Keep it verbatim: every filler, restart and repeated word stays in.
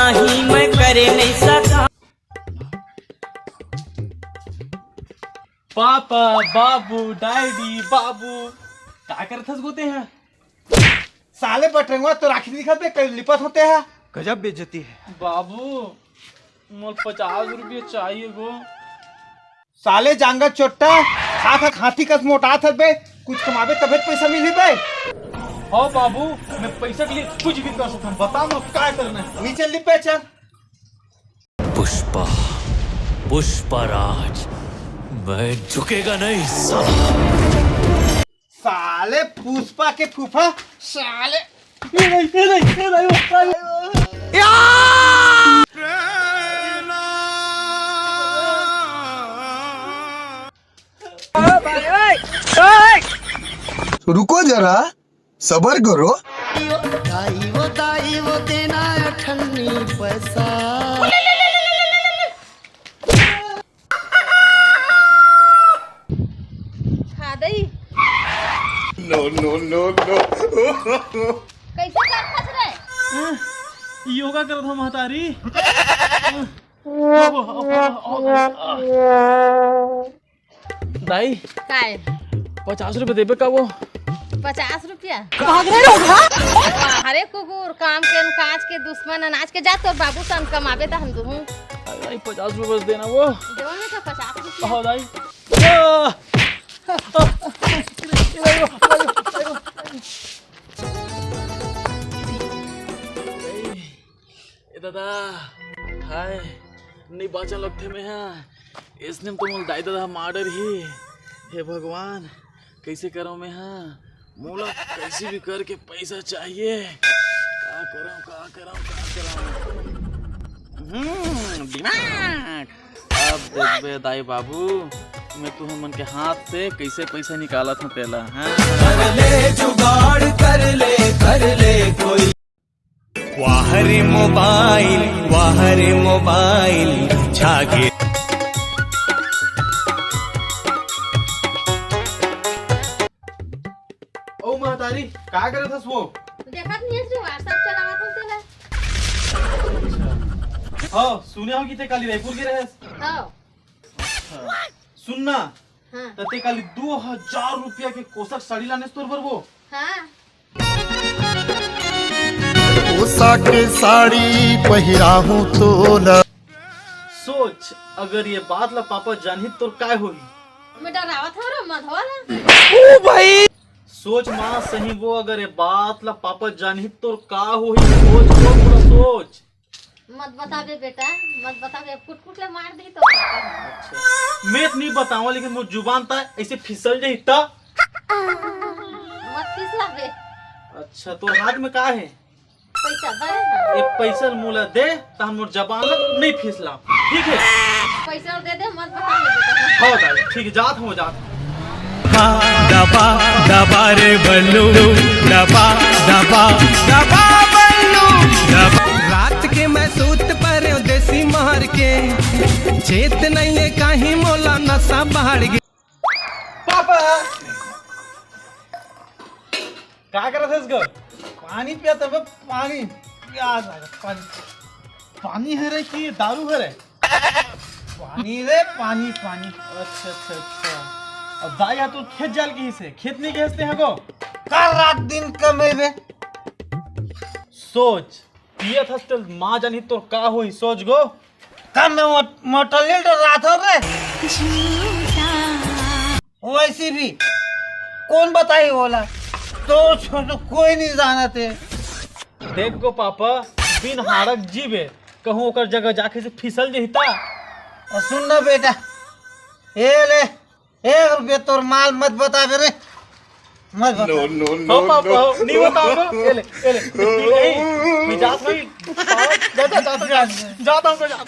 नहीं, मैं करे नहीं सका। पापा, बाबू, डैडी, बाबू, का करत हस गोते हैं? साले बटरंगवा तो राखी दिखत बे, कल लिपत होते हैं। गजब बेइज्जती है। बाबू, मोर पचास रुपये चाहिए गो। साले जांगर चोट्टा, खा खा हाथी कस मोटात हस बे, कुछ कमाबे तभे पैसा मिलही बे। हो बाबू, मैं पैसा के लिए कुछ भी कर सकता हूँ, बता मोर का करना है। नीचे लिपे चल। पुष्पा, पुष्पराज, मैं झुकेगा नहीं साला। साले पुष्पा के फूफा, साले। ए नहीं, ए नहीं, ए नहीं, ओ, ए नहीं। रुको जरा, सबर करो। दाई वो, दाई वो, देना अठन्नी पैसा। खा दई। No, no, no, no। कैसे कर खस रे? योगा करत हो महतारी। दाई, काय? पचास रुपये देबे का वो? पचास रुपया? भाग रहे हो, हाँ? अरे कुकुर, काम के काज के दुश्मन अनाज के, जा तोर बाबू सन कमाबे त हम दूहूं। अरे दाई, पचास रुपये बस देना वो। देवा में तो पचास रुपया। हो दाई। आ! ए दादा, हाय, नहीं बाँचन लगथे मैं हा। इसने तो मोल दाई दादा मार डरही। हे भगवान, कैसे करूँ मैं हा? मोला कैसे भी करके पैसा चाहिए। का करूँ, का करूँ, का करूँ? हम्म, दिमाग। अब देखबे दाई बाबू, मैं तुहन मन के हाथ से कैसे पैसा निकालत हूँ तेला, हाँ? कर ले जुगाड़, कर ले, कर ले कोई। वाह रे मोबाइल, वाह रे मोबाइल, छागे। ओ महतारी, का करत हस वो? देखत नहीं हस रे, WhatsApp चलावत हूँ तेला। अच्छा। हाँ, सुने हो कि ते काली रायपुर गे रहेस? हाँ। अच्छा। सुन ना, हाँ। त ते काली दो हजार रुपया के कोसक साड़ी लानेस तोर बर वो? हाँ। कोसक साड़ी पहिराहूँ तोला। सोच, अगर ये बात ला पापा जानही तोर काय होही? मैं डरावत हूँ रे, मत हो ना। ओ भाई। सोच माँ सही वो, अगर ये बात ला पापा जानही तोर का होही? सोच वो, थोड़ा सोच। मत बताबे बेटा, मत बताबे, कुट कुट ले मार दी तो। अच्छा। मैं तो नहीं बतावा, लेकिन मोर जुबान ता ऐसे फिसल जाही ता। मत फिसलाबे। अच्छा, तोर हाथ में का है? पैसा दे ना। ये पैसा मोला दे, तहन मोर जबान ला नहीं फिसला, ठीक है? पैसा दे दे, मत बताबे बेटा। हाँ दाई, ठीक है, जात हूँ, जात हूँ। दबा दबा रे बल्लू, दबा दबा दबा बल्लू, दबा। रात के मैं सूत परे देसी मार के, चेत नहीं है काहे मोला नशा बाढ़ गे। पापा, का करत हस ग? पानी पिया तब पानी, प्यास लागत, पानी। पानी हरे कि दारू हरे? पानी रे, पानी, पानी। अच्छा, अच्छा, अच्छा। अब दाई हा तो खेत जाल के ही से, खेत नहीं गए हस ते हा गो? का रात दिन कमेबे? सोच, पियत हस त माँ जानी तोर का होही, सोच गो। का मैं मोट-, मोटरसाइकिल डरात हो रे? वैसे भी कौन बताही ओला? तो छोटू कोई नहीं जानत हे। देख गो पापा, बिन हाड़क जीबे, कहूँ ओकर जगह जाके से फिसल जही ता। और सुन ना बेटा, ए ले, एक रुपया तोर माल मत बताबे रे, मत बता। No, no, no, हो पापा, no। हो, नहीं बताओ, हो। ए ले, ए ले, नहीं, नहीं, नहीं जात नहीं। जा, जा, जा, जा, जा, जाता हूँ, जाता हूँ।